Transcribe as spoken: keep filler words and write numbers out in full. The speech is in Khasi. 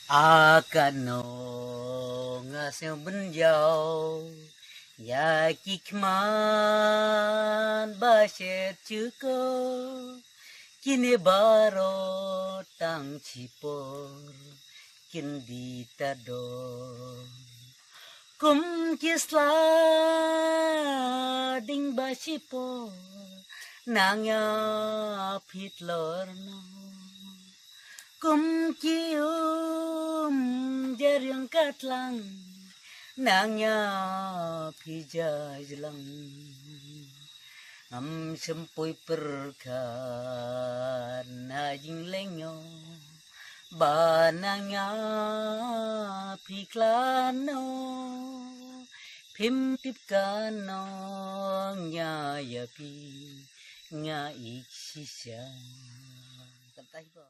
A kano nga sngewbynjaw ïa ki khmat ba shet shukor, kine baroh tang shipor kin di tador. Kum ki sla ding ba shipor, nang ïa phi tlor noh. Kum ki um jariang ka tlang, nang ïa phi jajlang. Ngam shym poi pyrkhat ha jinglehñion ba nang ïa phi khlad noh. Phim tip kano nga ïa phi nga ïeit shisha. Kata hi ba.